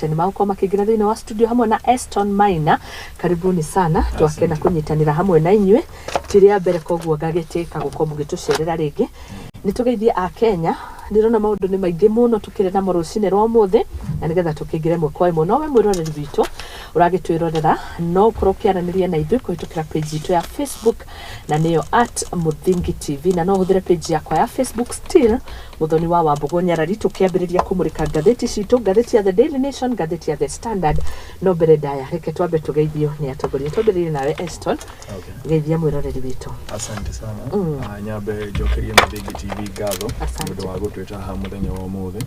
Nĩ magũkorwo makĩingĩra thĩinĩ wa studio hamwe na Eston Maina. Karibuni sana, twakena kũnyitanĩra hamwe na inyuĩ. Ti rĩa mbere, koguo ngagĩtĩka gũkorwo mũgĩtũcerera rĩngĩ. Nĩ tũgeithie a Kenya. Ndĩrona maũndũ nĩ maingĩ mũno tũkĩrĩ namo rũcinĩ rwa ũmũthĩ, na nĩgetha tũkĩingĩre ĩmwe kwa ĩmwe. No we mwĩroreri witũ ũragĩtwĩrorera, no ũkorwo ũkĩaranĩria na ithuĩ kũhĩtũkĩra page itũ ya Facebook, na nĩyo @MuthingiTV, na no ũhũthĩre page yakwa ya Facebook still, Muthoni wa Wambũgũ Nyarari. Tũkĩambĩrĩria kũmũrĩka ngathĩti citũ, ngathĩti ya The Daily Nation, ngathĩti ya The Standard. No mbere ndaya, reke twambe tũgeithio nĩ atongoria. Twambĩrĩrie nawe, Eston. Okay. Geithia mwĩroreri witũ. Asante sana. Nyambe njokerie Mũthingi TV ngatho Asante. nĩ ũndũ wa gũtwĩta haha mũthenya wa ũmũthĩ,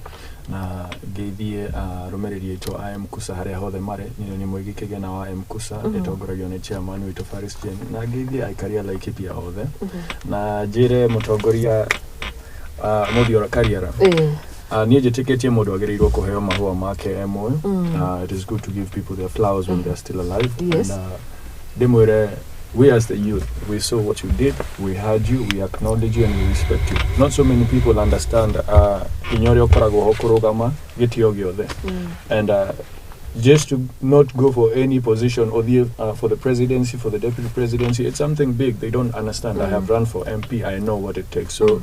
na ngeithie arũmĩrĩri aitũ a MKUSA harĩa hothe marĩ. Niĩ nĩ mũigi kĩgĩna wa MKUSA, ĩtongoragio nĩ chairman witũ Faris Jane, na ngeithie aikari a Laikipia othe, na njĩre mũtongoria Muthiora Kariara, niĩ njĩtĩkĩtie mũndũ agĩrĩirwo kũheo mahũa make e muoyo. It is good to give people their flowers when they are still alive. And ndĩmwĩre, we as the youth, we saw what you did, we heard you, we acknowledge you and we respect you. Not so many people understand hinya ũrĩa ũkoragwo ho kũrũgama gĩtĩo gĩothe and just to not go for any position or the for the presidency, for the deputy presidency. It's something big they don't understand. I have run for MP. I know what it takes, so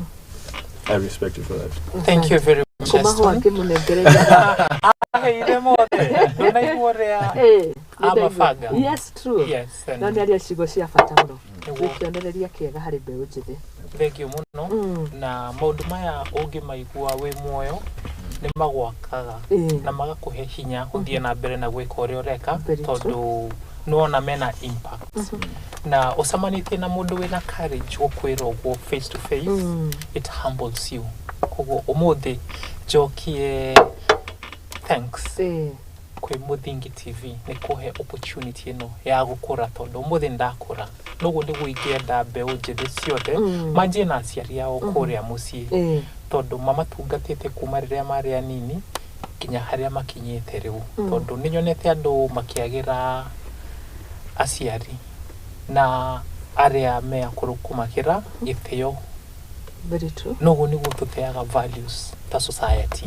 I respect you for that. Thank you very much, Kũmahũa Eston. ngĩmũnengereria. Aheire mothe. Ndũnaigua ũrĩa Nĩ ndaigua. Amabanga. Yes, true. Yes, and No nĩ aria ciugo cia bata mũno. Nĩguo. Wĩ kĩonereria kĩega harĩ mbeũ njĩthĩ. Thank you mũno. Na maũndũ maya ũngĩmaigua wĩ muoyo nĩ magwakaga na magakũhe hinya gũthiĩ na mbere na gwĩka ũrĩa ũreka, Very true. tondũ nĩwona mena impact na ũcemanĩtie na mũndũ wĩna courage gũkwĩra ũguo face to face. It humbles you. Koguo ũmũthĩ njokie thanks kwĩ Mũthingi TV nĩ kũhe opportunity ĩno ya gũkũra, tondũ ũmũthĩ ndakũra noguo nĩguo ingĩenda mbeũ njĩthĩ ciothe manjie na aciari ao kũrĩa mũciĩ, tondũ mamatungatĩte kuma rĩrĩa marĩ anini nginya harĩa makinyĩte rĩu, tondũ nĩ nyonete andũ makĩagĩra aciari na arĩa me akũrũ kũmakĩra gĩtĩo. Very true. Noguo nĩguo tũteaga values ta society.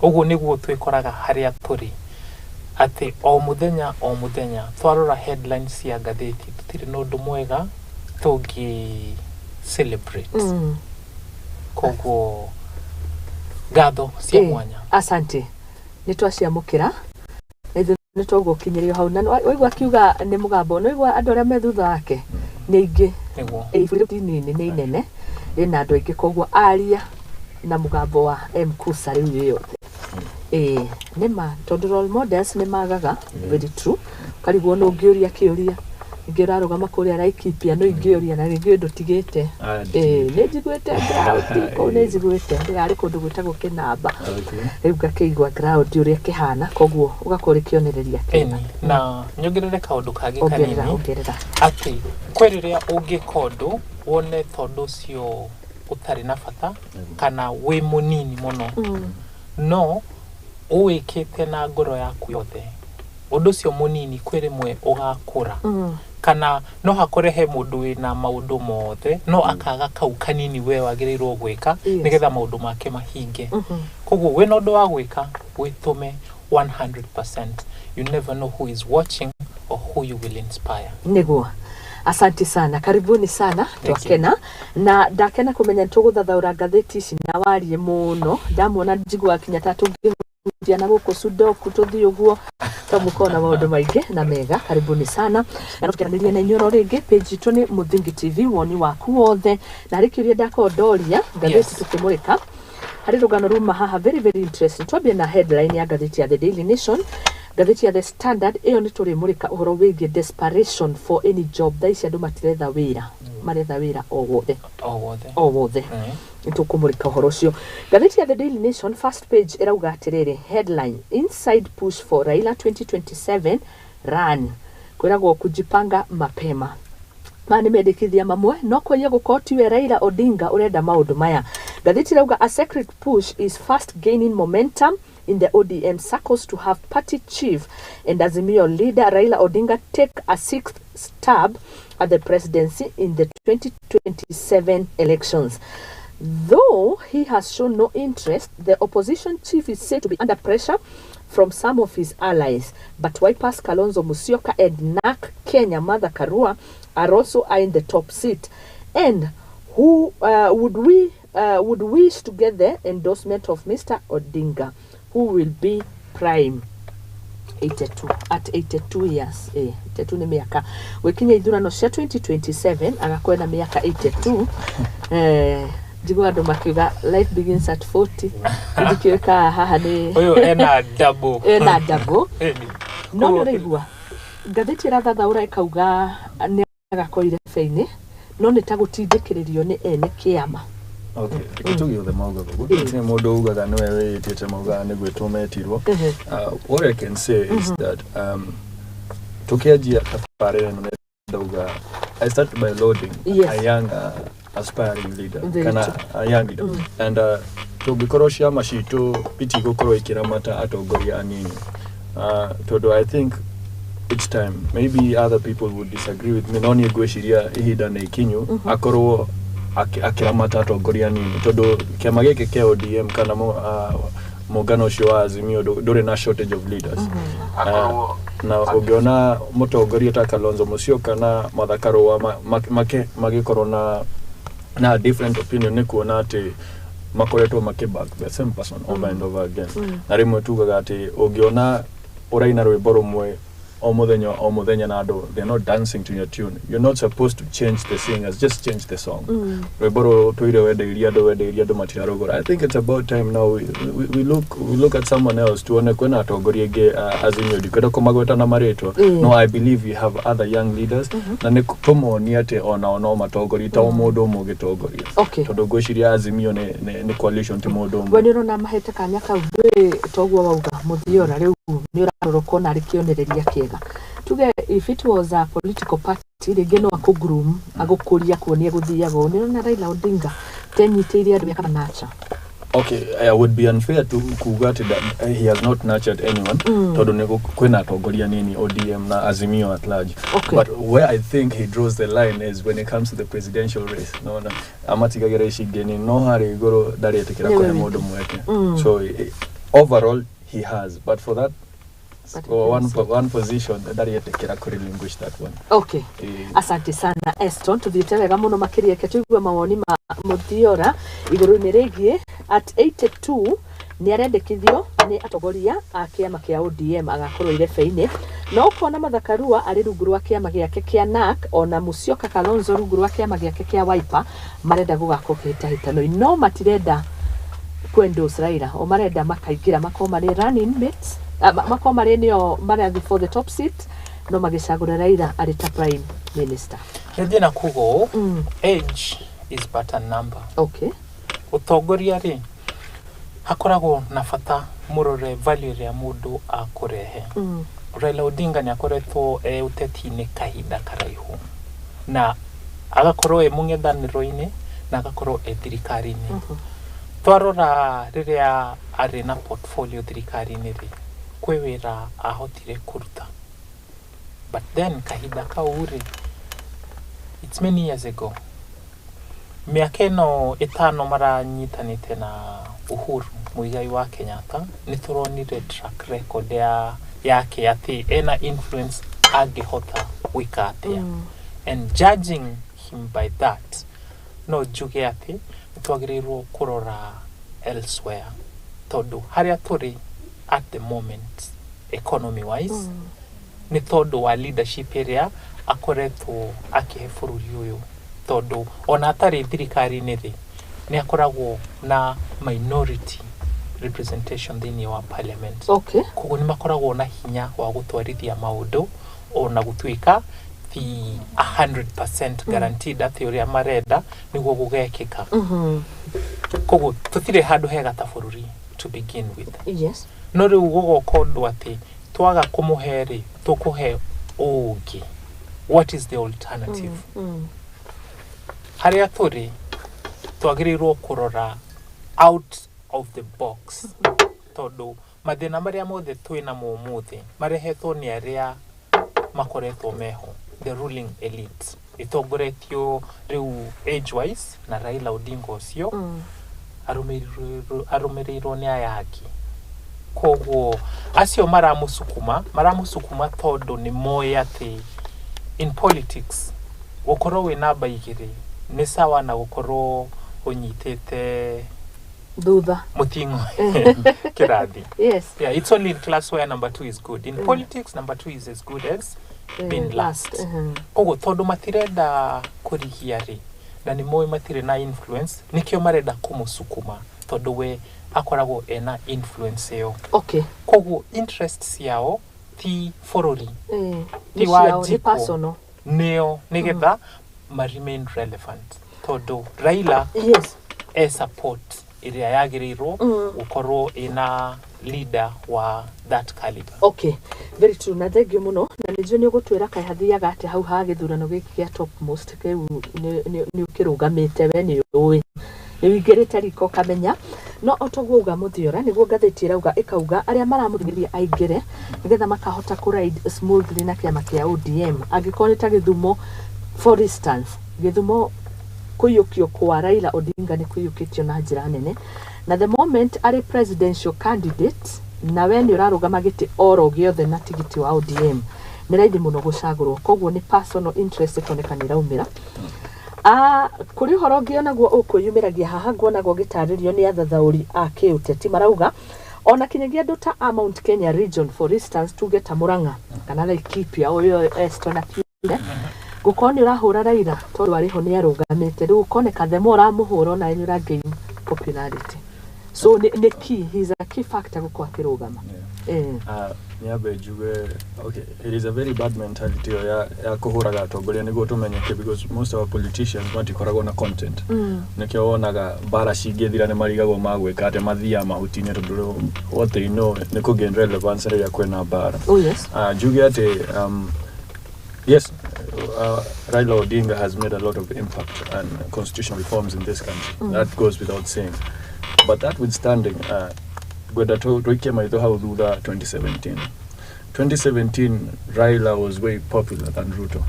Ũguo nĩguo twĩkoraga harĩa tũrĩ, atĩ o mũthenya o mũthenya twarora headlines cia ngathĩti, tũtirĩ na ũndũ mwega tũngĩ celebrate. Koguo ngatho cia mwanya. Asante, nĩ twaciamũkĩra na ithuĩ nĩ tũgũkinyĩrio hau. Na waigua akiuga nĩ mũgambo, nĩ waigua andũ arĩa me thutha wake nĩ aingĩ. Iburi ti nini, nĩ inene, rĩna andũ aingĩ, koguo aria na mũgambo wa MKUSA rĩu ĩ yothe. Ĩĩ, nĩ ma, tondũ role models nĩ magaga. Very true. Karigwo nũ ũngĩũria kĩũria, ningĩ ũrarũgama kũrĩa Laikipia no ingĩũria, na rĩngĩ ndũtigĩte. Ah. Ĩĩ, nĩ njiguĩte ground kũu, nĩ njiguĩte ndĩrarĩ kũndũ gwĩtagwo Kĩnamba. Rĩu ngakĩigua ground ũrĩa kĩhana, koguo ũgakorwo ũrĩ kĩonereria kĩega. Ĩni, na nyongerere kaũndũ kangĩ Ongerera. kanini. Ongerera. Atĩ kwĩ rĩrĩa ũngĩka ũndũ wone tondũ ũcio ũtarĩ na bata kana wĩ mũnini mũno, no ũwĩkĩte na ngoro yaku yothe, ũndũ ũcio mũnini kwĩ rĩmwe ũgakũra, kana no hakore he mũndũ wĩna maũndũ mothe no akaga kau kanini we wagĩrĩirwo gwĩka nĩgetha maũndũ make mahinge. Koguo wĩna ũndũ wa gwĩka, wĩtũme 100%. You never know who is watching or who you will inspire. Nĩguo, asante sana, karibuni sana. Thank you. Twakena na ndakena kũmenya nĩ tũgũthathaũra ngathĩti ici na warie mũno. Ndamuona njiguaga kinya ta tũngĩhutia na gũkũ sudoku tũthiĩ ũguo, tondũ na maũndũ maingĩ na mega. Karibuni sana, na tũkeranĩria na inyuĩ oro rĩngĩ. Page itũ nĩ Mũthingi TV. Woni waku wothe na harĩ kĩũria ndakorwo ndoria ngathĩti tũkĩmũrĩka harĩ rũgano ruma haha, very very interesting. Twambie na headline ya ngathĩti ya The Daily Nation. Ngathĩti ya The Standard ĩyo nĩ tũrĩmũrĩka ũhoro wĩgiĩ desperation for any job. Thaa ici andũ matiretha wĩra, maretha wĩra o wothe. O wothe. O wothe. Nĩ tũkũmũrĩka ũhoro ũcio. Ngathĩti ya The Daily Nation first page ĩrauga atĩrĩrĩ, headline, "Inside push for Raila 2027 run", kwĩragwo kujipanga mapema. Maya nĩ mendekithia mamwe, no kwĩye gũkorwo tiwe Raila Odinga ũrenda maũndũ maya. Ngathĩti ĩrauga a secret push is fast gaining momentum in the ODM circles to have party chief and Azimio leader Raila Odinga take a sixth stab at the presidency in the 2027 elections. Though he has shown no interest, the opposition chief is said to be under pressure from some of his allies, but Wiper's Kalonzo Musyoka and NARC Kenya Martha Karua are also eyeing the top seat, and who would wish to get the endorsement of Mr. Odinga, who will be prime 82 at 82 years. 82 nĩ mĩaka gwĩkinya ithurano cia 2027, agakorwo na mĩaka 82. Njigua andũ makiuga life begins at 40. Ndikĩũĩ kana haha nĩ Ũyũ ena double. Ena double. Ĩni. No nĩ ũraigua ngathĩti ĩrathathaũra ĩkauga nĩ agakorwo irebe-inĩ, no nĩ ta gũtindĩkĩrĩrio nĩ ene kĩama. Okay, reke tuge othe maugaga ũguo. Gũtirĩ mũndũ ugaga nĩwe wĩĩtĩte, maugaga nĩ gwĩtwo metirwo. What I can say is that tukianjia thabarĩ ĩno nĩ ndauga I start by loading a young aspiring leader Very kana true. a young leader, and tũngĩkorwo ciama citũ itigũkorwo ikĩramata atongoria anini, tondũ I think it's time. Maybe other people would disagree with me, no niĩ ngwĩciria ihinda nĩ ikinyu akorwo akĩramata atongoria anini, tondũ kĩama gĩkĩ kĩa ODM kana mũngano ũcio wa Azimio ndũrĩ na shortage of leaders. Na ũngĩona mũtongoria ta Kalonzo Musyoka na Martha Karua magĩkorwo na different opinion, nĩ kuona atĩ makoretwo makĩback the same person over and over again. Na rĩmwe tugaga atĩ ũngĩona ũraina rwĩmbo rũmwe o mũthenya o mũthenya na andũ they're not dancing to your tune, you're not supposed to change the singers, just change the song. Rwĩmbo rũrũ tũire wendeirie andũ, wendeirie andũ, matirarũgũra. I think it's about time now we look at someone else, tuone kwĩna atongoria aingĩ Azimio, ndikwenda kũmagweta na marĩtwa. No, I believe we have other young leaders, na nĩ tũmonie atĩ onao no matongorie ta o mũndũ ũmwe ũgĩtongoria, tondũ ngwĩciria Azimio nĩ coalition, ti mũndũ We ũmwe. Nĩ ũrona mahete kanya kau ndũĩ toguo wauga mũthiora rĩu nĩ ũrarora ũkona arĩ kĩonereria kĩega. Tuge if it was a political party, rĩngĩ no akũgroom, agũkũria, kuonia gũthiaga ũũ. Nĩ ũrona Raila Odinga tenyitĩire andũ mĩaka nacha. Okay, I would be unfair to kuga atĩ he has not nurtured anyone, tondũ nĩ kwĩna atongoria nini ODM na Azimio at large. But where I think he draws the line is when it comes to the presidential race. Nona amatigagĩra ici ingĩ nini, no harĩa igũrũ ndarĩtĩkĩra Nĩwe kũhe wiki. Mũndũ mweke. So overall he has, but for that But for one, yes. one position ndarĩetĩkĩra kũ relinquish that one. Asante sana, Eston. Tuthiĩte wega mũno makĩria. Reke tũigue mawoni ma mũthiora igũrũ-inĩ rĩgiĩ at 82 nĩ arendekithio nĩ atongoria a kĩama kĩa ODM agakorwo irebe-inĩ, no ũkona Martha Karua arĩ rungu rwa kĩama gĩake kĩa NARC, ona Musyoka Kalonzo rungu rwa kĩama gĩake kĩa Wiper, marenda gũgakorwo kĩhĩtahĩtano, no matirenda kwendorse Raila, o marenda makaingĩra makorwo marĩ running mates, makorwo marĩ nĩo marathiĩ for the top seat, no magĩcagũra Raila arĩ ta prime minister. Nĩthiĩ na kuga ũũ, age is but a number. Ũtongoria rĩ, hakoragwo na bata mũrore value ĩrĩa mũndũ akũrehe. Raila Odinga nĩ akoretwo e ũteti-inĩ kahinda karaihu, na agakorwo e mũng'ethanĩro-inĩ na agakorwo e thirikari-inĩ. Twarora rĩrĩa arĩ na portfolio thirikari-inĩ rĩ, kwĩ wĩra ahotire kũruta, but then kahinda kau rĩ, it's many years ago. Mĩaka ĩno 5 maranyitanĩte na Uhuru Muigai wa Kenyatta, nĩ tũronire track record ya yake atĩ ena influence, angĩhota gwĩka atĩa. And judging him by that, no njuge atĩ nĩ twagĩrĩirwo kũrora elsewhere, tondũ harĩa tũrĩ at the moment economy wise, nĩ tondũ wa leadership ĩrĩa akoretwo akĩhe bũrũri ũyũ, tondũ ona atarĩ thirikari-inĩ rĩ, nĩ akoragwo na minority representation thĩinĩ wa parliament. Koguo nĩ makoragwo na hinya wa gũtwarithia maũndũ, ona gũtuĩka ti 100% guaranteed atĩ ũrĩa marenda nĩguo gũgekĩka. Koguo tũtirĩ handũ hega ta bũrũri to begin with. No rĩu gũgoka ũndũ atĩ twaga kũmũhe rĩ, tũkũhe ũngĩ? What is the alternative? Harĩa tũrĩ twagĩrĩirwo kũrora out of the box, tondũ mathĩna marĩa mothe twĩ namo ũmũthĩ marehetwo nĩ arĩa makoretwo meho, the ruling elite ĩtongoretio rĩu age wise na Raila Odinga ũcio, arũmĩrĩirwo nĩ aya angĩ. Koguo acio maramusukuma tondu ni moĩ atĩ in politics gũkorwo wĩ namba igĩrĩ nĩ sawa na gũkorwo ũnyitĩte thutha. Mũting'o kĩrathi. Yeah, it's only in class where number two is good. In politics, number two is as good as being last. Koguo tondu matirenda kũrigia rĩ, na nĩ moĩ matirĩ na influence, nĩkĩo marenda kũmũsukuma tondu we akoragwo ena influence ĩyo. Koguo interest ciao ti bũrũri, ti nĩ wa ciao, nĩ njiko. Personal. Nĩo nĩgetha ma remain relevant tondu Raila e support ĩrĩa yagĩrĩirwo gũkorwo ĩna leader wa that caliber. Okay, very true, na thank you muno, na nĩ njũĩ nĩ ũgũtwĩra kaĩ hathiaga atĩa hau ha gĩthurano gĩkĩ gĩa topmost kĩu nĩ ũkĩrũgamĩte, we nĩ ũĩ, nĩ wĩingĩrĩte riko ũkamenya. No o toguo uga Mũthiora, nĩguo ngathĩti ĩrauga, ĩkauga arĩa maramũthing'ĩrĩria aingĩre nĩgetha makahota kũ ride smoothly na kĩama kĩa ODM. Angĩkorwo nĩ ta Gĩthumo, for instance, Gĩthumo kũiyũkio kwa Raila Odinga nĩ kũiyũkĩtio na njĩra nene, na the moment arĩ presidential candidate na we nĩ ũrarũgama gĩtĩ oro gĩothe na tigiti wa ODM, nĩ raithi mũno gũcagũrwo. Koguo nĩ personal interest ĩkoneka nĩ ĩraumĩra. Ah, kũrĩ ũhoro ũngĩ onaguo ũkwĩyumĩragia haha, nguonagwo gĩtarĩrio nĩ athathaũri a kĩũteti, marauga ona kinyagia andũ ta a Mount Kenya region, for instance, tuge ta Murang'a kana Laikipia, ũyũ Eston akiuge gũkorwo nĩ ũrahũra Raila tondũ arĩho nĩ arũgamĩte rĩu, ũkoneka the more ũramũhũra onawe nĩ ũra gain popularity. So nĩ key, he is a key factor gũkorwo akĩrũgama. Nyambe njuge, okay, it is a very bad mentality ĩyo ya kũhũraga atongoria nĩguo tũmenyeke, because most of our politicians matikoragwo na content. Nĩkĩo wonaga mbara cingĩthira nĩ marigagwo magwĩka atĩ mathiaga mahuti-inĩ, tondũ rĩu what they know nĩ kũ gain relevance rĩrĩa kwĩna mbara. Njuge atĩ yes, Raila Odinga has made a lot of impact and constitutional reforms in this country. That goes without saying. But that withstanding, ngwenda tũikie maitho hau thutha 2017. 2017 Raila was way popular than Ruto.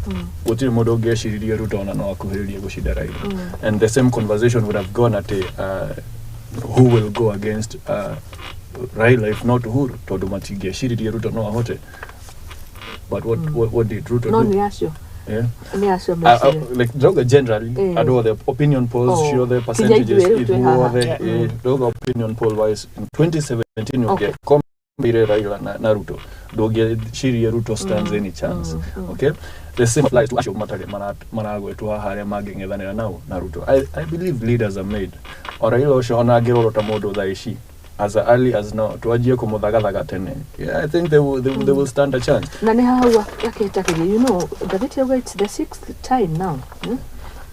Gũtirĩ mũndũ ũngĩeciririe Ruto ona no akuhĩrĩrie gũcinda Raila. And the same conversation would have gone at who will go against Raila if not Uhuru, tondũ matingĩeciririe Ruto no ahote. But what did Ruto No do? nĩ acio nĩ acio meciria. Like ndauga generally, andũ othe, opinion polls ciothe, percentages Kinya ithuĩ rĩu twĩ haha. ithuothe, ndauga opinion poll wise in 2017 ũngĩkombire Raila na Ruto, ndũngĩecirie Ruto stands any chance. Okay, the same applies to acio matarĩ maragwetwo haha arĩa mangĩng'ethanĩra nao na Ruto. I believe leaders are made. O Raila ũcio ona angĩrorwo ta mũndũ thaa ici, as early as now twanjie kũmũthagathaga tene, yeah, I think they will stand a chance. Na nĩ hau akĩhĩtagĩria, ngathĩti yauga it's the sixth time now,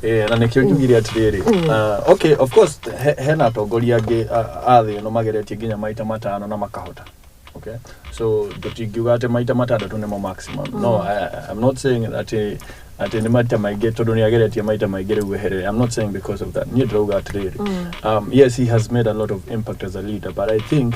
Na nĩkĩo njugire atĩrĩrĩ, okay, of course hena atongoria angĩ a thĩ ĩno mageretie nginya maita matano na makahota. Okay, so tũtingiuga atĩ maita matandatũ nĩmo maximum. No, I'm not saying atĩ nĩ maita maingĩ tondũ nĩ ageretie maita maingĩ rĩu eherere. I'm not saying because of that. Niĩ ndĩrauga atĩrĩrĩ, yes, he has made a lot of impact as a leader, but I think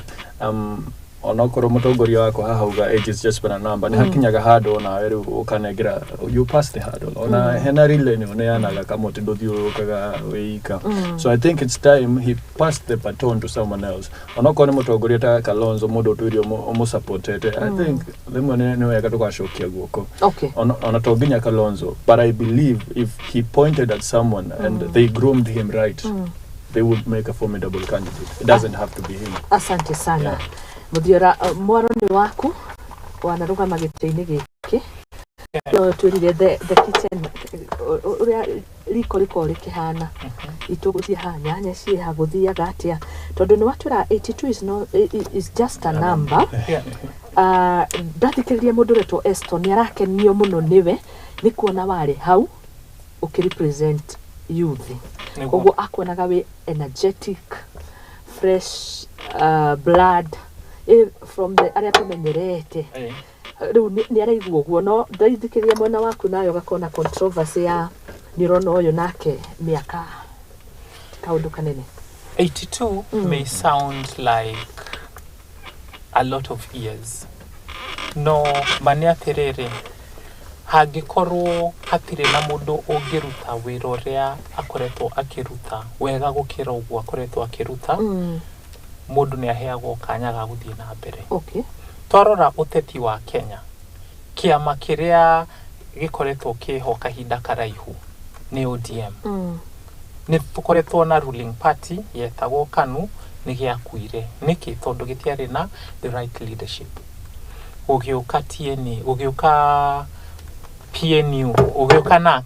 onokorwo mũtongoria wakwa haha uga age is just but a number, nĩ hakinyaga handũ onawe rĩu ũkanengera, you pass the hurdle, ona hena relay nĩ ũneanaga kamũtĩ, ndũthiũrũrũkaga wĩika. So I think it's time he passed the baton to someone else, onokorwo nĩ mũtongoria ta Kalonzo, mũndũ ũtũire ũmũsupportete. I think rĩmwe nĩ wega tũgacokia guoko. Ona to nginya Kalonzo, but I believe if he pointed at someone and they groomed him right, they would make a formidable candidate. It doesn't have to be him. Asante sana. Mũthiora, mwaro nĩ waku, wanarũgama gĩtĩ-inĩ gĩkĩ. No twĩrire the kitchen, ũrĩa riko rĩkoragwo rĩkĩhana, itũngũrũ ciĩ haha, nyanya ciĩ haha, gũthiaga atĩa? Tondũ nĩ watwĩra 82 is, no, is just a number. Ndathikĩrĩria mũndũ ũretwo Eston, nĩ arakenio mũno nĩwe nĩ kuona warĩ hau ũkĩrepresent youth. Koguo akuonaga wĩ energetic, fresh, blood from the arĩa tũmenyerete. Rĩu nĩ araigua ũguo, no ndaithikĩria mwena waku nayo ũgakona controversy ya nĩ ũrona ũyũ nake mĩaka kaũndũ kanene. 82 may sound like a lot of years, no ma nĩ atĩrĩrĩ, hangĩkorwo hatirĩ na mũndũ ũngĩruta wĩra ũrĩa akoretwo akĩruta wega gũkĩra ũguo akoretwo akĩruta. Mũndũ nĩ aheagwo kanya ga gũthiĩ na mbere. Twarora ũteti wa Kenya, kĩama kĩrĩa gĩkoretwo kĩho kahinda karaihu nĩ ODM. Nĩ tũkoretwo na ruling party yetagwo KANU, nĩ gĩakuire. Nĩkĩ? Tondũ gĩtiarĩ na the right leadership. Gũgĩũka TNA, gũgĩũka PNU, gũgĩũka NARC,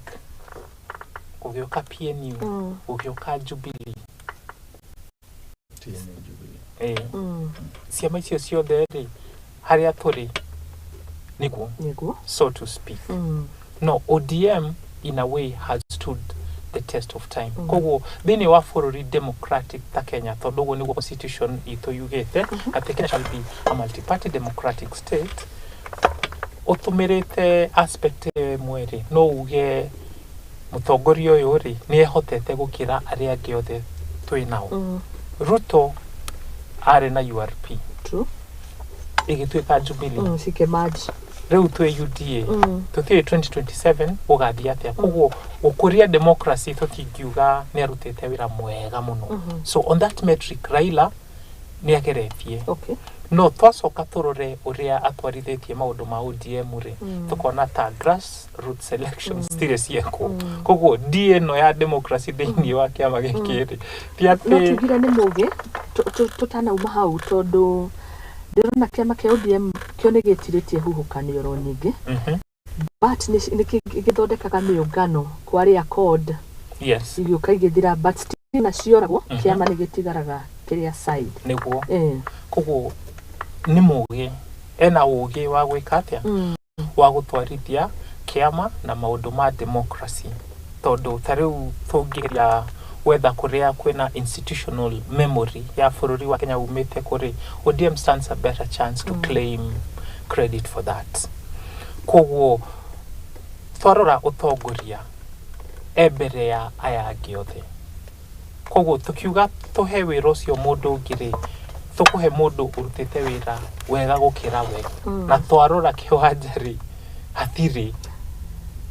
gũgĩũka PNU, gũgĩũka Jubilee. TNA Jubilee. Ciama icio ciothe rĩ, harĩa tũrĩ nĩguo, so to speak. No ODM in a way has stood the test of time. Koguo thĩinĩ wa bũrũri democratic ta Kenya, tondũ ũguo nĩguo constitution itũ yugĩte atĩ Kenya shall be a multi-party democratic state, ũtũmĩrĩte aspect ĩyo ĩmwe rĩ, no uge mũtongoria ũyũ rĩ, nĩ ehotete gũkĩra arĩa angĩ othe twĩ nao. Ruto arĩ na URP, ĩgĩtuĩka Jubilee. Cikĩmerge. Rĩu twĩ UDA. Tũtiũĩ 2027 gũgathiĩ atĩa. Koguo gũkũria democracy, tũtingiuga nĩ arutĩte wĩra mwega mũno. So on that metric, Raila nĩ ageretie. No twacoka tũrore ũrĩa atwarithĩtie maũndũ ma ODM rĩ, tũkona ta grass root selections citirĩ ciekwo. Koguo D ĩno ya democracy thĩinĩ wa kĩama gĩkĩ rĩ, ti No atĩ tugire nĩ mũgĩ tũtanauma hau, tondũ ndĩrona kĩama kĩa ODM kĩo nĩ gĩtirĩtie huhũkanio oro nyingĩ, but nĩ gĩthondekaga mĩũngano kwarĩ Accord, igĩũka igĩthira, but still na cioragwo, kĩama nĩ gĩtigaraga kĩrĩa side. Nĩguo. Koguo nĩ mũgĩ, ena ũgĩ wa gwĩka atĩa, wa gũtwarithia kĩama na maũndũ ma democracy, tondũ ta rĩu tũngĩgeria gwetha kũrĩa kwĩna institutional memory ya bũrũri wa Kenya umĩte kũrĩ, ODM stands a better chance to claim credit for that. Koguo twarora ũtongoria, e mbere ya aya angĩ othe. Koguo tukiuga tũhe wĩra ũcio mũndũ ũngĩ rĩ, tũkũhe mũndũ ũrutĩte wĩra wega gũkĩra we. Na twarora kĩwanja rĩ, hatirĩ.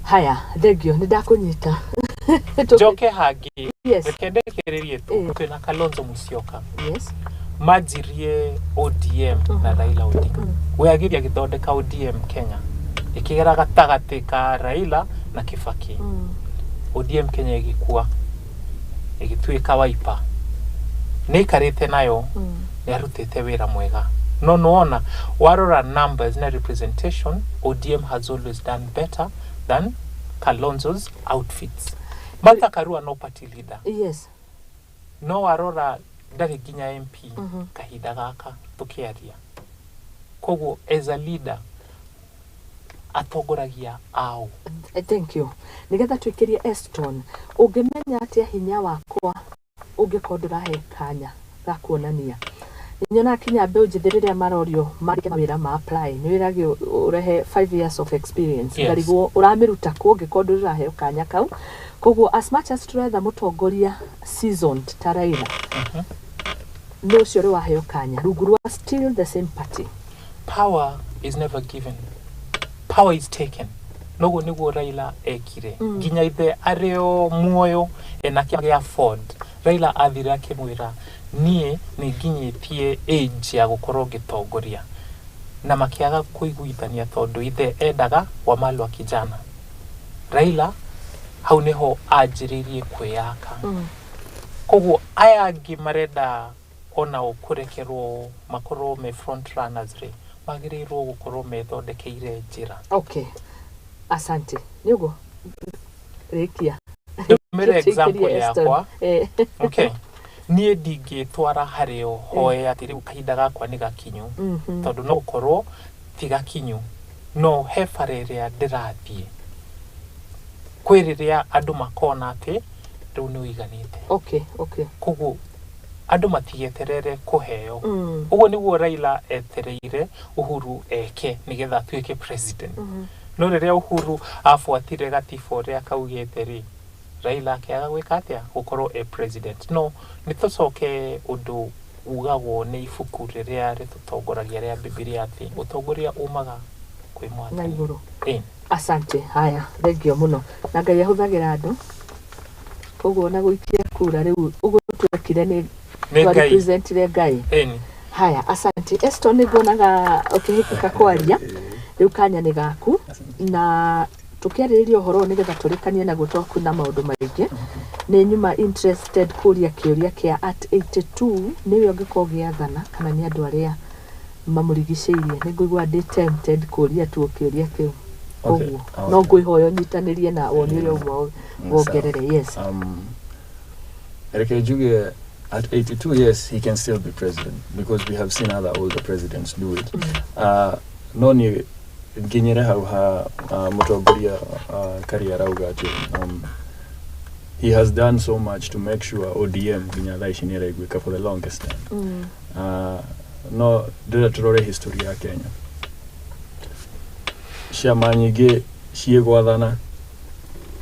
Haya, thengio, nĩ ndakũnyita. Njoke hangĩ. Reke ndĩkĩrĩrie tu. Twĩna Kalonzo Musyoka. Manjirie ODM na Raila Odinga. We ageria agĩthondeka ODM Kenya, ĩkĩgera gatagatĩ ka Raila na Kibaki. ODM Kenya ĩgĩkua, ĩgĩtuĩka Wiper. Nĩ aikarĩte nayo, nĩ arutĩte wĩra mwega, no nĩwona warora numbers na representation, ODM has always done better than Kalonzo's outfits. Martha Karua no party leader, no warora ndarĩ nginya MP kahinda gaka tũkĩaria. Koguo as a leader atongoragia ao. Thank you. Nigetha twĩkĩrie Eston, ũngĩmenya atĩa hinya wakwa ũngĩkorwo ndũrahe kanya ga kuonania? Nyonaga kinya mbeũ njĩthĩ rĩrĩa marorio mandĩke mawĩra ma apply, nĩ wĩragio ũrehe 5 years of experience. Ngarigwo ũramĩruta kũ ũngĩkorwo ndũraheo kanya kau. Koguo as much as tũretha mũtongoria seasoned ta Raila, no ũcio ũrĩ waheo kanya rungu rwa still the same party. Power is never given, power is taken. Noguo nĩguo Raila ekire. Nginya ithe arĩ o muoyo ena kĩama gĩa Ford, Raila athire akĩmwĩra, "Niĩ nĩ nginyĩtie age ya gũkorwo ngĩtongoria," na makĩaga kũiguithania tondũ ithe endaga Wamalwa kijana. Raila hau nĩho anjĩrĩirie kwĩyaka. Koguo aya angĩ marenda onao kũrekerwo makorwo me front runners rĩ, magĩrĩirwo gũkorwo methondekeire njĩra. Okay, asante. Nĩ ũguo rĩkia. Ndũmĩre example Tũikĩrie Eston. yakwa. Okay, niĩ ndingĩtwara harĩo hoe atĩ rĩu kahinda gakwa nĩ gakinyu, tondũ no gũkorwo ti gakinyu, no he bara ĩrĩa ndĩrathiĩ kwĩ rĩrĩa andũ makona atĩ rĩu nĩ ũiganĩte. Koguo andũ matigeterere kũheo. Ũguo nĩguo Raila etereire Uhuru eke nĩgetha atuĩke president. No rĩrĩa Uhuru abuatire gatiba ũrĩa kaugĩte rĩ, Raila akĩaga gwĩka atĩa, gũkorwo e president. No nĩ tũcoke ũndũ ugagwo nĩ ibuku rĩrĩa rĩtũtongoragia rĩa Bibilia, atĩ ũtongoria umaga kwĩ Na Mwathani. igũrũ. Asante. Haya, thengio mũno. Na Ngai ahũthagĩra andũ, koguo ona gũikia kura rĩu ũguo twekire nĩ Nĩ Ngai. Twarepresentire Ngai. Ĩni. Haya, asante Eston, nĩ nguonaga ũkĩhĩkĩka kwaria. Rĩu kanya nĩ gaku na tũkĩarĩrĩria ũhoro ũyũ nĩgetha tũrĩkanie naguo tondũ kwĩna maũndũ maingĩ. Nĩ nyuma interested kũria kĩũria kĩa at 82 nĩwe ũngĩkorwo ũgĩathana kana nĩ andũ arĩa mamũrigicĩirie. Nĩ ngũigua ndĩ tempted kũria tu kĩũria kĩu. Koguo no ngwĩhoya ũnyitanĩrie na woni ũrĩa ũmwe wongerere. Yes. Reke njuge, at 82, yes, he can still be president because we have seen other older presidents do it. No niĩ nginyĩre hau ha mũtongoria Karia arauga atĩ he has done so much to make sure ODM nginya thaa ici nĩ ĩraiguĩka for the longest time. No ndĩrenda tũrore history ya Kenya. Ciama nyingĩ ciĩgwathana,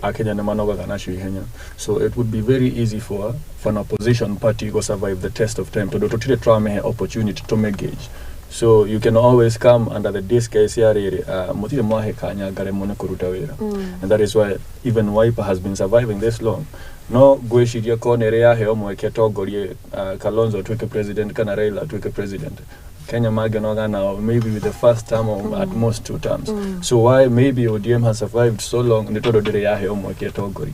Akenya nĩ manogaga nacio ihenya, so it would be very easy for an opposition party go survive the test of time tondũ tũtirĩ tũramĩhe opportunity to engage. So you can always come under the disguise ya rĩrĩ, mũtirĩ mwahe kanya ngaremwo nĩ kũruta wĩra, and that is why even Wiper has been surviving this long. No ngwĩciria ko nĩ ĩrĩ yaheo mweke tongorie, Kalonzo atuĩke president kana Raila atuĩke president, Kenya mangĩnoga nao maybe with the first term or at most two terms. So why maybe ODM has survived so long nĩ tondũ ndĩrĩ yaheo mweke tongorie.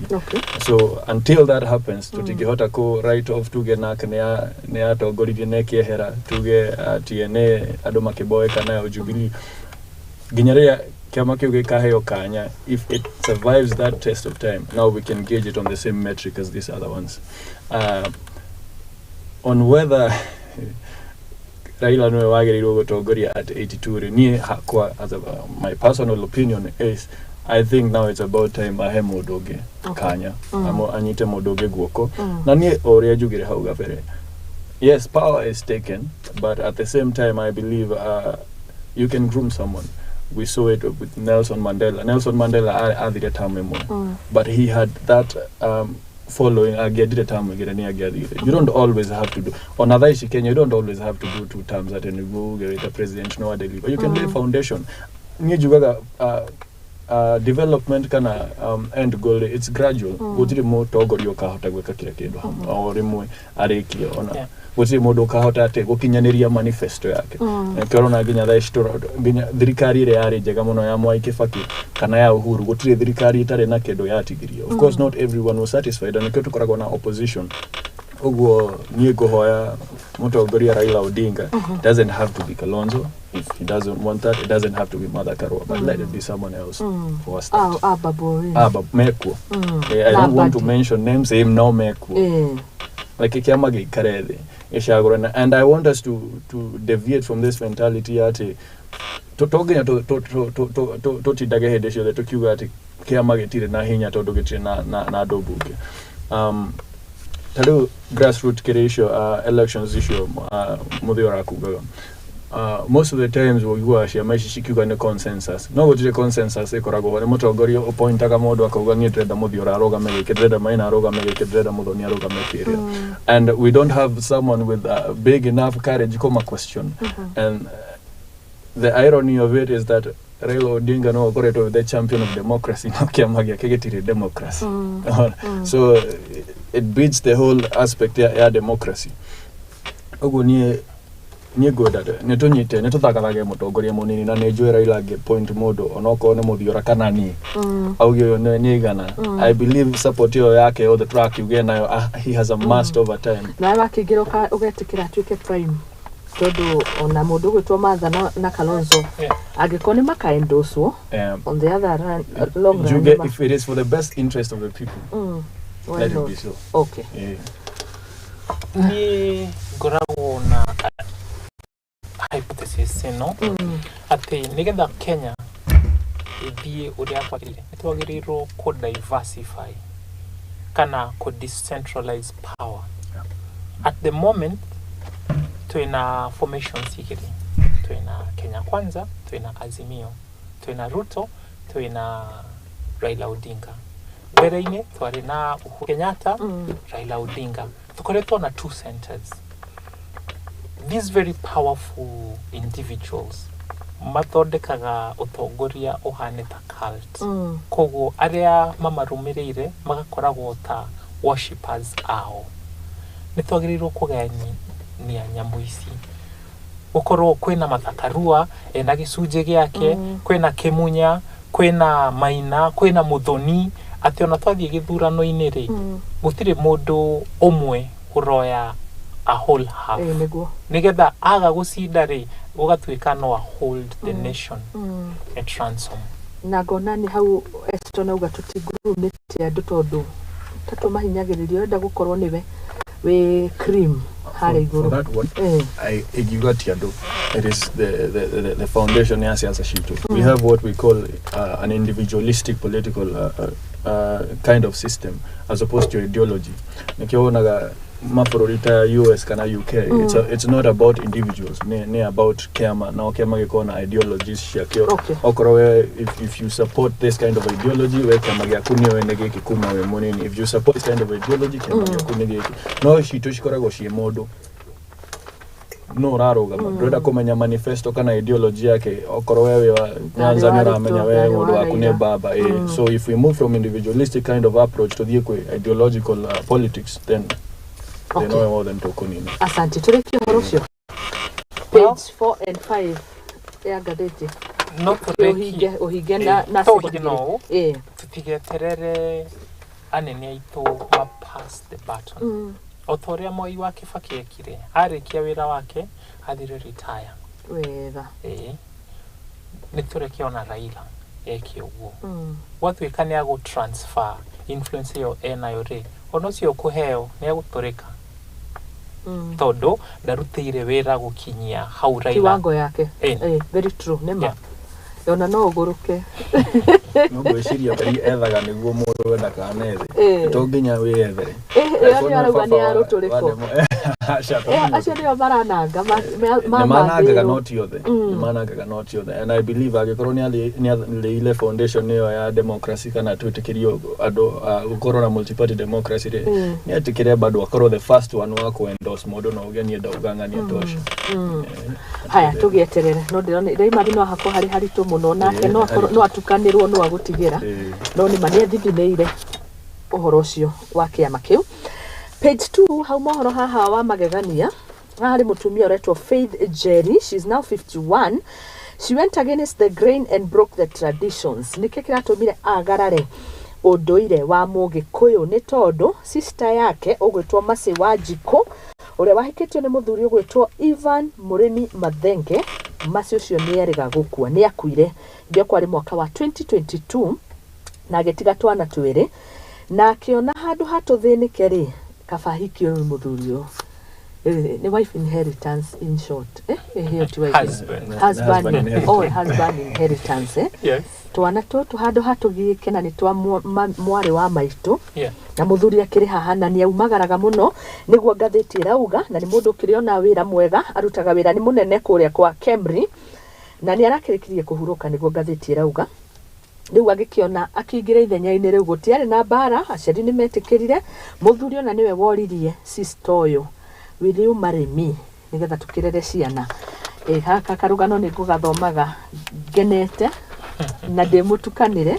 So until that happens, tũtingĩhota kũ write off tuge NARC nĩ yatongoririe na ĩkĩehera, tuge TNA andũ makĩboeka nayo, Jubilee, nginya rĩrĩa kĩama kĩu gĩkaheo kanya. If it survives that test of time, now we can gauge it on the same metric as these other ones. On whether Raila nĩwe wagĩrĩirwo gũtongoria at 82 rĩ, niĩ hakwa, as a, my personal opinion is I think now it's about time ahe mũndũ ũngĩ kanya. Anyite mũndũ ũngĩ guoko. Na niĩ o ũrĩa njugire hau gabere, yes, power is taken, but at the same time I believe you can groom someone. We saw it with Nelson Mandela. Nelson Mandela athire term ĩmwe, but he had that following. Angĩendire term ĩngĩ nĩ angĩathire. You don't always have to do, ona thaa ici Kenya, you don't always have to do two terms atĩ nĩguo uge wĩta president no adeliver. You can lay foundation. Niĩ njugaga development kana end goal, it's gradual. Gũtirĩ mũtongoria ũkahota gwĩka kila kĩndũ hamwe o rĩmwe arĩkie ona. Gũtirĩ mũndũ ũkahota atĩ gũkinyanĩria manifesto yake. Nĩkĩo ũrona nginya thaa ici nginya thirikari ĩrĩa yarĩ njega mũno ya Mwai Kibaki kana ya Uhuru, gũtirĩ thirikari ĩtarĩ na kĩndũ yatigirio. Of course not everyone was satisfied, na nĩkĩo tũkoragwo na opposition. Ũguo niĩ ngũhoya mũtongoria Raila Odinga, it doesn't have to be Kalonzo if he doesn't want that. It doesn't have to be Martha Karua, but let it be someone else for a start. Ah, ah, babu. Ah, but mekuo. I don't want to Nabadi. Mention names, him no mekuo. Like kĩama gĩikare thĩ gĩcagũrane, and I want us to deviate from this mentality atĩ to nginya tũtindage hĩndĩ ciothe tũkiuga atĩ kĩama gĩtirĩ na hinya tondũ gĩtirĩ na andũ mbunge. Ta rĩu grassroot kĩrĩ icio elections icio mũthĩ ũrakugaga, most of the times ũiguaga ciama ici cikiuga nĩ consensus, no gũtirĩ consensus ĩkoragwo ho. Nĩ mũtongoria ũpointaga mũndũ akauga, "Niĩ ndĩrenda Mũthiora arũgame gĩkĩ, ndĩrenda Maina arũgame gĩkĩ, ndĩrenda Mũthoni arũgame kĩrĩa," and we don't have someone with big enough courage kũma question. And the irony of it is that Raila Odinga no akoretwo the champion of democracy, no kĩama gĩake gĩtirĩ democracy. So it beats the whole aspect ya democracy. Ũguo niĩ ngwenda nĩ tũnyite nĩ tũthagathage mũtongoria mũnini, na nĩ njũĩ Raila angĩ point mũndũ onokorwo nĩ Mũthiora kana niĩ, auge ũyũ nĩ igana, I believe support ĩyo yake yothe tũrakiuge nayo, he has amassed over time. Nawe wakĩingĩra ũgetĩkĩra atuĩke prime, tondũ ona mũndũ ũgwĩtwo Martha na Kalonzo angĩkorwo nĩ makaendoswo on the other run, long run. Njuge, if it is for the best interest of the people, Why let it not? Be so. Okay. Yeah. Niĩ ngoragwo na hypothesis ĩno atĩ nĩgetha Kenya ĩthiĩ ũrĩa kwagĩrĩire, nĩ twagĩrĩirwo kũ diversify kana kũ decentralize power. At the moment twĩna formations igĩrĩ: twĩna Kenya Kwanza, twĩna Azimio, twĩna Ruto, twĩna Raila Odinga. Mbere-inĩ twarĩ na Uhuru Kenyatta, Raila Odinga. Tukoretwo na two centers. These very powerful individuals mathondekaga ũtongoria ũhane ta cult. Koguo arĩa mamarũmĩrĩire magakoragwo ta worshippers ao. Nĩ twagĩrĩirwo kũgayania nyamũ ici, gũkorwo kwĩna Mathakarua ena gĩcunjĩ gĩake, kwĩna Kĩmunya, kwĩna Maina, kwĩna Mũthoni, atĩ ona twathiĩ gĩthurano-inĩ rĩ, gũtirĩ mũndũ ũmwe ũroya a whole half, Ĩĩ, nĩguo. Nĩgetha aga gũcinda rĩ, gũgatuĩka no a hold the nation at ransom. Na ngona nĩ hau Eston auga tũtingurumĩte andũ tondũ ta tũmahinyagĩrĩria, ũrenda gũkorwo nĩwe wĩ cream harĩa For igũrũ. that one, Eh. Ingiuga ti andũ, it is the foundation ya siasa citũ. We have what we call an individualistic political kind of system as opposed to ideology. Nĩkĩo wonaga mabũrũri ta US kana UK, it's not about individuals, nĩ about kĩama, nao kĩama gĩkorwo na ideologies ciakĩo. Okorwo we, if you support this kind of ideology, we kĩama gĩaku nĩwe nĩ gĩkĩ kuma wĩ mũnini. If you support this kind of ideology, kĩama gĩaku nĩ gĩkĩ. No citũ cikoragwo ciĩ mũndũ no ũrarũgama, ndũrenda kũmenya manifesto kana ideology yake. Okorwo we wĩ wa Nyanza, wa nĩ ũramenya Ruto, we ndarĩ mũndũ wa waku nĩ Raila. baba eh. So if we move from individualistic kind of approach tũthiĩ kwĩ ideological politics, then they know more than tũkũnina. Asante, tũrĩkie ũhoro ũcio, page 4 and 5 ya ngathĩti. No tũrĩkie. Ũhinge, ũhinge na To ũhinge no ũũ. Ĩĩ. Tũtigeterere anene aitũ ma pass the baton. O ta ũrĩa Moi wa Kibaki ekire, arĩkia wĩra wake athire retire. Wega. Ĩĩ, nĩ tũreke ona Raila eke ũguo. Gwatuĩka nĩ agũ transfer influence ĩyo enayo rĩ, ona ũcio ũkũheo nĩ agũtũrĩka, tondũ ndarutĩire wĩra gũkinyia hau Raila Kiwango yake. Ĩĩ. Eh, very true, nĩma. Ona no ũgũrũke. No ngwĩciria Ngai ethaga nĩguo mũndũ we ndakanethe. To nginya wĩyethere. Ĩyo nĩyo arauga nĩ ya rũtũrĩko. Acio nĩo marananga Nĩ manangaga mamathĩrwo. No ti othe. Nĩ manangaga no ti othe, and I believe angĩkorwo nĩ arĩire foundation ĩyo ya democracy kana twĩtĩkĩrio andũ gũkorwo na multi-party democracy rĩ, nĩ etĩkĩre bado akorwo the first one wa kũ endorse mũndũ na uge niĩ ndauga ng'ania tosha. Haya, tũgĩeterere, no ndĩrona Raimari no hakorwo harĩ haritũ mũno nake, no akorwo haritũ. No atukanĩrwo, no agũtigĩra. No nĩ ma nĩ athithinĩire ũhoro ũcio wa kĩama kĩu. Page 2 hau mohoro haha wa magegania, haha harĩ mũtumia ũretwo Faith Jerry. She is now 51. She went against the grain and broke the traditions. Nĩkĩ kĩratũmire agarare ũndũire wa mũgĩkũyũ? Nĩ tondũ sister yake ũgwĩtwo Mercy Wanjikũ, ũrĩa wahikĩtio nĩ mũthuri ũgwĩtwo Ivan Mũrĩmi Mathenge, Mercy ũcio nĩ erĩga gũkua, nĩ akuire ndio kwarĩ mwaka wa 2022 na agĩtiga twana twĩrĩ, na akĩona handũ hatũthĩnĩke rĩ, kaba ahikio nĩ mũthuri ũyũ. Nĩ wife inheritance in short, ĩyo ti wife. Husband. Husband, Husband inheritance. oh, husband inheritance, eh. Yes. Twana tũtũ handũ hatũgiĩke na nĩ twa mwarĩ wa maitũ, na mũthuri akĩrĩ haha na nĩ aumagaraga mũno, nĩguo ngathĩti ĩrauga, na nĩ mũndũ ũkĩrĩ ona wĩra mwega, arutaga wĩra, nĩ mũnene kũrĩa kwa Kemri, na nĩ arakĩrĩkirie kũhurũka, nĩguo ngathĩti ĩrauga. Rĩu agĩkĩona akĩingĩra ithenya-inĩ rĩu, gũtiarĩ na mbara, aciari nĩ metĩkĩrire, mũthuri ona nĩwe woririe sister ũyũ, "Will you marry me?" nĩgetha tũkĩrere ciana. Ĩ gaka karũgano nĩ ngũgathomaga ngenete na ndĩmũtukanĩre,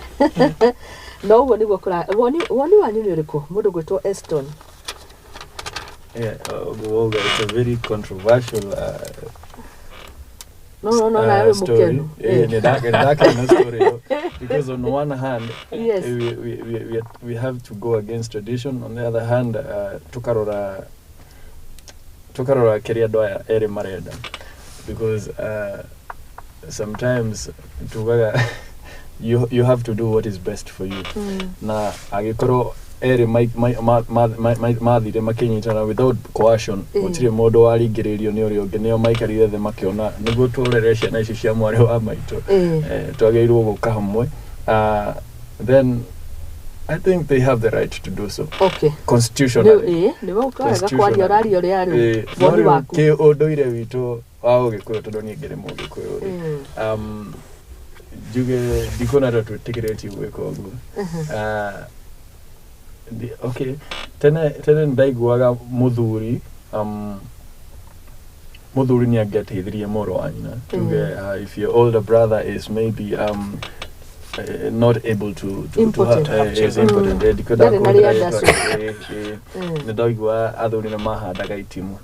no ũguo nĩguo kũra. Woni wanyu nĩ ũrĩkũ, mũndũ gwĩtwo Eston? Yeah, well, it's a very controversial No, nawe story. mũkenu. Yeah, nĩ story though. Because on one hand, we have to go against tradition. On the other hand, tukarora kĩrĩa andũ aya erĩ marenda, because sometimes tugaga you have to do what is best for you, na angĩkorwo erĩ mathire makĩnyitana without coercion, gũtirĩ mũndũ waringĩrĩirio nĩ ũrĩa ũngĩ, nĩo maikarire thĩ makĩona nĩguo tũrere ciana ici cia mwarĩ wa maitũ, twagĩrĩirwo gũka hamwe, then I think they have the right to do so constitutionally. Nĩwe ũkĩrega kwaria, ũraria ũrĩa rĩu No woni rĩu waku. Kĩ ũndũire witũ wa ũgĩkũyũ, tondũ niĩ ngĩrĩ mũgĩkũyũ rĩ, njuge ndikuona ta twĩtĩkĩrĩtio gwĩka ũguo. Okay, tene tene nĩndaiguaga mũthuri nĩ angĩateithirie mũrũ wa nyina, tuge if your older brother is maybe not able to Impotent. have, is impotent. Ndikwenda Ndarĩ na kũhũthĩra rĩanda rĩtwa, nĩ ndaigua athuri nĩ mahandaga itimũ,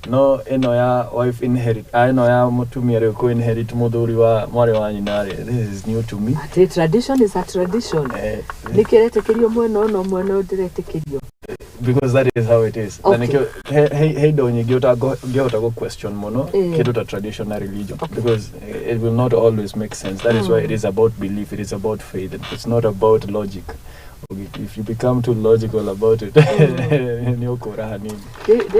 no ĩno ya wife inherit, ĩno ya mũtumia rĩu kũ inherit mũthuri wa mwarĩ wa nyina rĩ, this is new to me. Atĩ tradition is a tradition. Nĩ kĩretĩkĩrio mwena ũyũ no mwena ũyũ ndĩretĩkĩrio. Because that is how it is. Na nĩkĩo he indo nyingĩ ũtangĩhota gũ question mũno, kĩndũ ta tradition na religion, because it will not always make sense. That is why it is about belief, it is about faith, it's not about logic. If you become too logical about it, nĩ ũkũra hanini.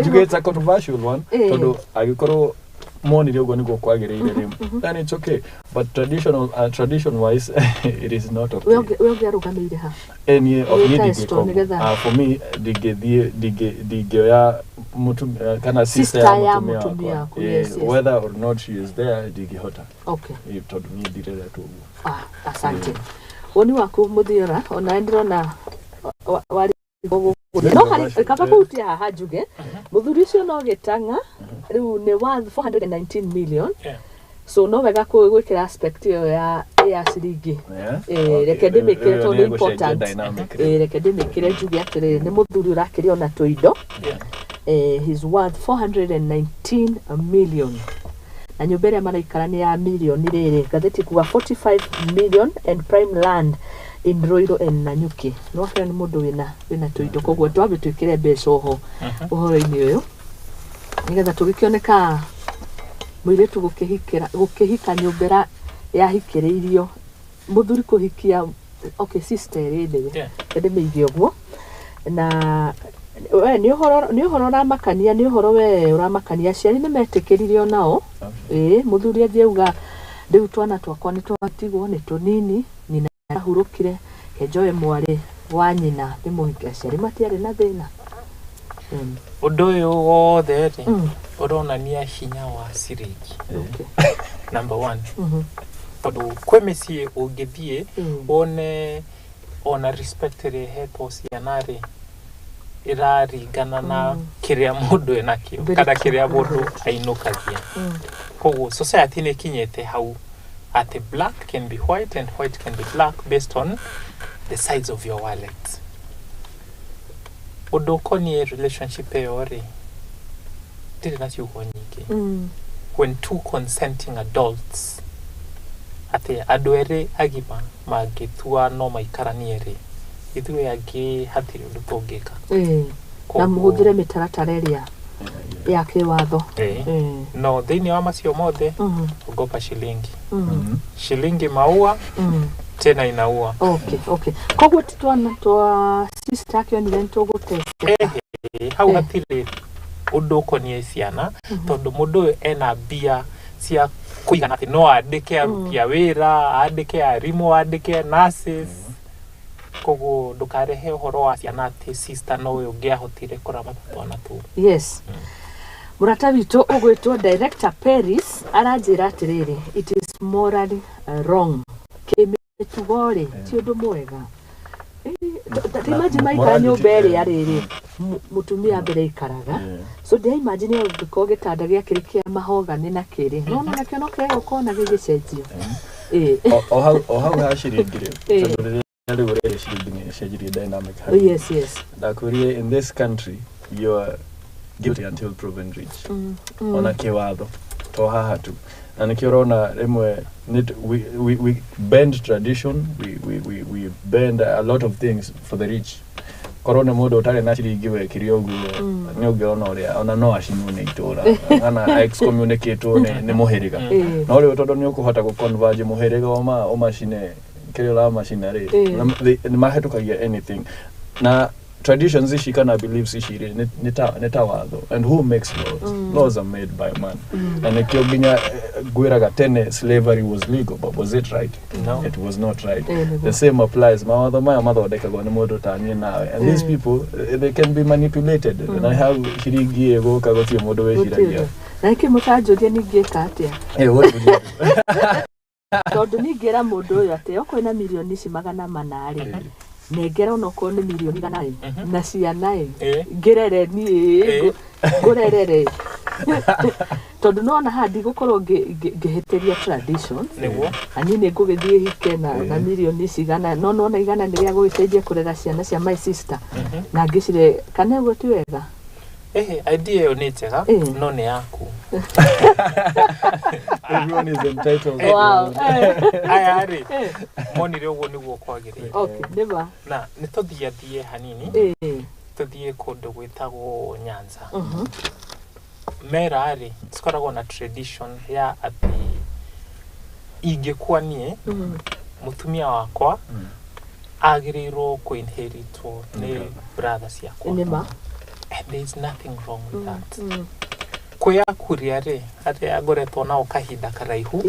Njuge it's a controversial one, tondũ angĩkorwo monire ũguo nĩguo kwagĩrĩire rĩ, then it's okay, but traditional tradition wise it is not okay. We ũngĩarũgamĩire ha? Niĩ Wĩ niĩ ta Eston, ndingĩka ũguo. Ah, for me ndingĩthiĩ, ndingĩoya mũtumia kana sister Sister ya ya mũtumia mũtumia wakwa. waku, yes. Whether or not she is there, ndingĩhota. Tondũ niĩ ndireretwo ũguo. Ah, asante. Woni waku, Mũthiora, ona ndĩrona warĩ gũkũ no harĩ kaba kũhutia haha njuge mũthuri ũcio no gĩtang'a rĩu nĩ worth 419 million. So no wega gwĩkĩra aspect ĩyo ya ciringi. Reke ndĩmĩkĩre Rĩu tondũ nĩ nĩ ĩgũcenjia important. dynamic. Reke ndĩmĩkĩre njuge atĩrĩrĩ, nĩ mũthuri ũrakĩrĩa ona tũindo. He's worth 419 million na nyũmba ĩrĩa maraikara nĩ ya milioni rĩrĩ, ngathĩti kuga 45 million and prime land in Ruiru and Nanyuki. Nĩ wakĩra nĩ mũndũ wĩna tũindo, koguo twambe twĩkĩre mbeca oho ũhoro-inĩ ũyũ nĩgetha tũgĩkĩoneka mũirĩtu gũkĩhikĩra gũkĩhika nyũmba ĩrĩa yahikĩrĩirio mũthuri kũhikia, okay, sister ĩrĩ nĩwe. Ndĩmĩige ũguo na we nĩ ũhoro ũramakania, nĩ ũhoro we ũramakania. Aciari nĩ metĩkĩrire onao. Ĩĩ, mũthuri athiĩ auga rĩu twana twakwa nĩ twatigwo nĩ tũnini, nyina ahurũkire, kenjoe mwarĩ wa nyina ndĩmũhike. Aciari matiarĩ na thĩna. Ũndũ ũyũ wothe rĩ, ũronania hinya wa ciringi, number one, tondũ kwĩ mĩciĩ ũngĩthiĩ wone ona respect ĩrĩa ĩhetwo ciana rĩ, ĩraringana na kĩrĩa mũndũ enakĩo Very kana true. kĩrĩa mũndũ ainũkagia. Koguo society nĩ ĩkinyĩte hau atĩ black can be white and white can be black based on the size of your wallet. Ũndũ ũkoniĩ relationship ĩyo rĩ, ndirĩ na ciugo nyingĩ. When two consenting adults, atĩ andũ erĩ agima mangĩtua no maikaranie rĩ, ithuĩ angĩ hatirĩ ũndũ tũngĩka. Na mũhũthĩre mĩtaratara ĩrĩa ya kĩwatho. No thĩinĩ wa macio mothe, ogopa shilingi. Shilingi maua, tena inaua. Okay, koguo ti twana twa sister akĩonire nĩ tũgũteceka. Hau hatirĩ ũndũ ũkoniĩ ciana, tondũ mũndũ ũyũ ena mbia cia kũigana atĩ no andĩke aruti a wĩra, andĩke arimũ, andĩke nurses. Koguo ndũkarehe ũhoro wa ciana atĩ sister no we ũngĩahotire kũramata twana tũu. Yes, mũrata witũ ũgwĩtwo Director Paris aranjĩra atĩrĩrĩ, it is morally wrong, kĩmĩtugo rĩ, ti ũndũ mwega. Ta imagine maikara Morality, nyũmba ĩrĩa rĩrĩ mũtumia mbere aikaraga. So ndĩa imagine ũngĩkorwo gĩtanda gĩakĩrĩ kĩa mahogany na kĩrĩ no nakĩo no kĩrĩa gũkorwo na gĩgĩcenjio. O hau ha ciringi rĩ, tondũ rĩrĩa rĩu ũrĩa ciringi nĩ ĩcenjirie dynamic hanini. Ndakwĩrire in this country you are guilty until proven rich, ona kĩwatho to haha tu, na nĩkĩo ũrona rĩmwe we bend tradition, we bend a lot of things for the rich. Korwo nĩ mũndũ ũtarĩ na ciringi wekire ũguo, nĩ ũngĩona ũrĩa ona no acinwo nĩ itũra kana excommunicatwo nĩ mũhĩrĩga. No rĩu tondũ nĩ ũkũhota gũ-converge mũhĩrĩga ũmacine kĩrĩa ũramacina rĩ, nĩ mahĩtũkagia anything. Na traditions ici kana beliefs ici rĩ, nĩ ta watho, and who makes laws? Laws are made by man. Na nĩkĩo nginya ngwĩraga tene slavery was legal, but was it right? No. It was not right. Nĩguo. The same applies. Mawatho maya mathondekagwo nĩ mũndũ ta niĩ nawe, and these people, they can be manipulated, na hau ciringi ĩgũka gũtirĩ mũndũ wĩciragia. Na nĩkĩ mũtanjũria ningĩka atĩa? What would you do? Tondũ ningĩra mũndũ ũyũ atĩ okorwo na mirioni ici 400 rĩ, nengera onokorwo nĩ mirioni 100 rĩ, na ciana ĩ, ngĩrere niĩ, ngũrerere. Tondũ nona haha ndigũkorwo ngĩhĩtĩria traditions. Nĩguo. Na niĩ nĩ ngũgĩthiĩ hike na mirioni cigana, no nona igana nĩ rĩa gũgĩteithia kũrera ciana cia my sister. Na ngĩcire kana ũguo ti wega? Idea ĩyo nĩ njega, no nĩ yaku. Everyone is entitled. Wow. Aya rĩ, monire ũguo nĩguo kwagĩrĩire. Okay, nĩma. Na nĩ tũthiathie hanini, tũthiĩ kũndũ gwĩtagwo Nyanza. Mera rĩ, cikoragwo na tradition ya atĩ ingĩkua niĩ, mũtumia wakwa agĩrĩirwo kũ-inheritwo nĩ brother ciakwa. Nĩma. And there is nothing wrong with that. Kwĩ akuria rĩ, arĩa ngoretwo nao kahinda karaihu,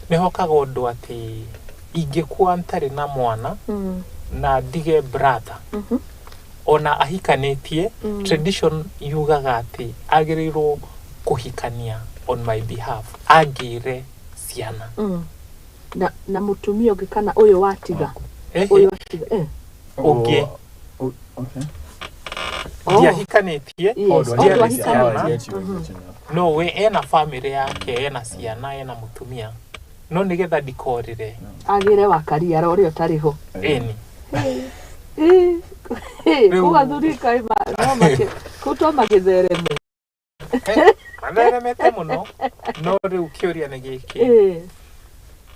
nĩ hokaga ũndũ atĩ ingĩkua ntarĩ na mwana na ndige brother, ona ahikanĩtie, tradition yugaga atĩ agĩrĩirwo kũhikania on my behalf agĩre ciana. Na mũtumia ũngĩ kana ũyũ watiga? Ũyũ watiga. Ũngĩ. Okay. Ndiahikanĩtie, Ndiahikanĩtie. No we ena family yake, ena ciana, ena mũtumia, no nĩgetha ndikorĩre agĩre wa kariara ũrĩa ũtarĩ ho. Ĩni. Kũu athuri kaĩ no kũu to magĩthereme. Matheremete mũno. No rĩu kĩũria nĩ gĩkĩ,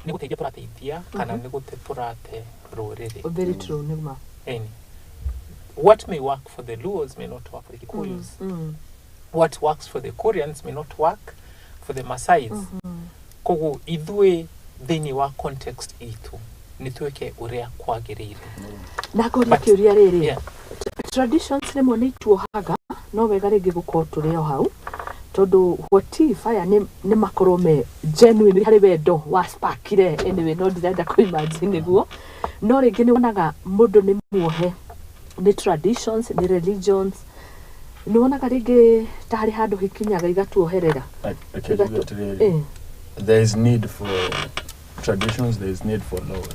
nĩ gũteithia tũrateithia kana nĩ gũte tũrate rũrĩrĩ? Very true, nĩ ma. Ĩni. What may work for the Luos may not work for the Kikuyus. What works for the Koreans may not work for the Masais. Koguo ithuĩ thĩinĩ wa context itũ nĩ twĩke ũrĩa kwagĩrĩire. Na ngũria kĩũria rĩrĩ, traditions rĩmwe nĩ ituohaga, no wega rĩngĩ gũkorwo tũrĩ o hau, tondũ what if aya nĩ makorwo me genuine harĩ wendo wa sparkire anyway, no ndirenda kũ imagine nĩguo, no rĩngĩ nĩ wonaga mũndũ nĩ muohe nĩ traditions, nĩ religions, nĩ wonaga rĩngĩ ta harĩ handũ hikinyaga igatuoherera. There is need for traditions, there is need for laws.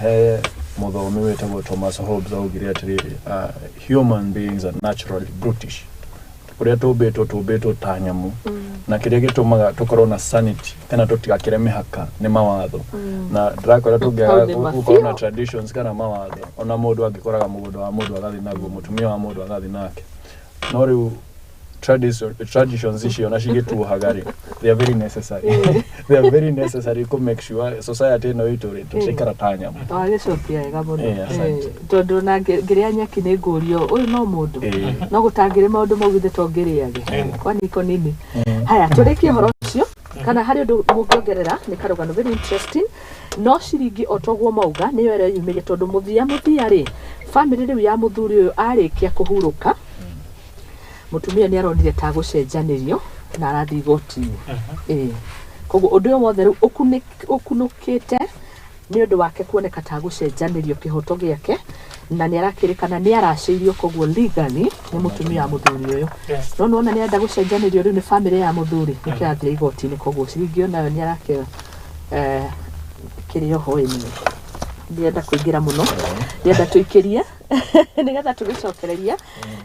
He mũthomi wĩtagwo Thomas Hobbes augire atĩrĩrĩ, human beings are naturally brutish. Ũrĩa tũmbĩtwo ta nyamũ, na kĩrĩa gĩtũmaga tũkorwo na sanity kana tũtigakĩre mĩhaka nĩ mawatho. Na ndĩrakwĩra tũngĩaga gũkorwo na traditions kana mawatho, ona mũndũ angĩkoraga mũgũnda wa mũndũ agathiĩ naguo, mũtumia wa mũndũ agathiĩ nake. No rĩu traditions icio na cigĩtuohaga rĩ, they are very necessary. They are very necessary to make sure society ĩno itũ rĩ, tũtiraikara ta nyamũ. Wagĩcokia wega mũno. Tondũ na ngĩrĩa nyeki nĩ ngũrio, ũyũ no mũndũ, no gũtangĩrĩ maũndũ mau githĩ to ngĩrĩage, kwani iko nini. Haya, tũrĩkie ũhoro ũcio, kana harĩ ũndũ mũngĩongerera? Nĩ karũgano very interesting. No ciringi o toguo mauga nĩyo ĩrĩa yumĩrie, tondũ mũthia rĩ, family rĩu ya mũthuri ũyũ arĩkia kũhurũka, mũtumia nĩ aronire ta gũcenjanĩrio na arathiĩ igoti-inĩ. Koguo ũndũ ũyũ wothe rĩu ũkunũkĩte nĩ ũndũ wake kuoneka ta gũcenjanĩrio kĩhoto gĩake, na nĩ arakĩrĩkana nĩ aracĩirio koguo legally nĩ mũtumia wa mũthuri ũyũ. No nĩwona nĩ arenda gũcenjanĩrio rĩu nĩ family ya mũthuri, nĩkĩo arathiĩ igoti-inĩ. Koguo ciringi onayo nĩ arakĩoya kĩrĩ oho ĩmwe. Ndĩrenda kũingĩra mũno, ndĩrenda tũikĩrie nĩgetha tũgĩcokereria.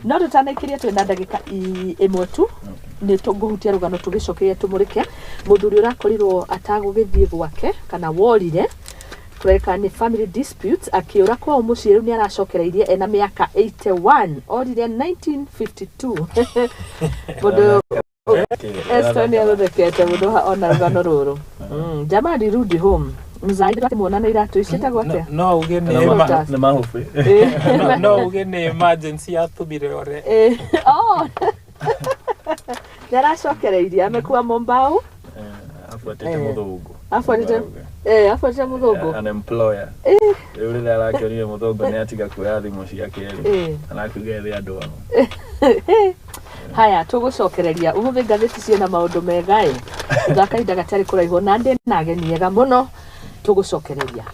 No tũtanaikĩria twĩna ndagĩka ĩmwe tu, nĩ tũngũhutia rũgano tũgĩcokeria tũmũrĩke. Mũthuri ũrakorirwo atagũgĩthiĩ gwake kana worire, kũrerĩkana nĩ family disputes, akĩũra kwao mũciĩ. Rĩu nĩ aracokereirie ena mĩaka 81, orire 1952. Mũndũ Eston nĩ athondekete mũndũ ona rũgano rũrũ. Jamani, rudi home. Mzaidi akĩmuona na iratũ ici etagwo atĩa? No uge nĩ mahũbĩ. No uge nĩ emergency yatũmire ore. Nĩ aracokereirie amekua Mombau. Abuatĩte mũthũngũ. Abuatĩte mũthũngũ. An employer. Rĩu rĩrĩa arakĩonire mũthũngũ nĩ atiga kuoya thimũ ciake rĩ, arakiuga ethe andũ ao. Haya, tũgũcokereria ũmũthĩ ngathĩti ciĩna maũndũ mega ĩ. Thutha kahinda gatarĩ kũraihu na ndĩ na ageni ega mũno, tũgũcokereria.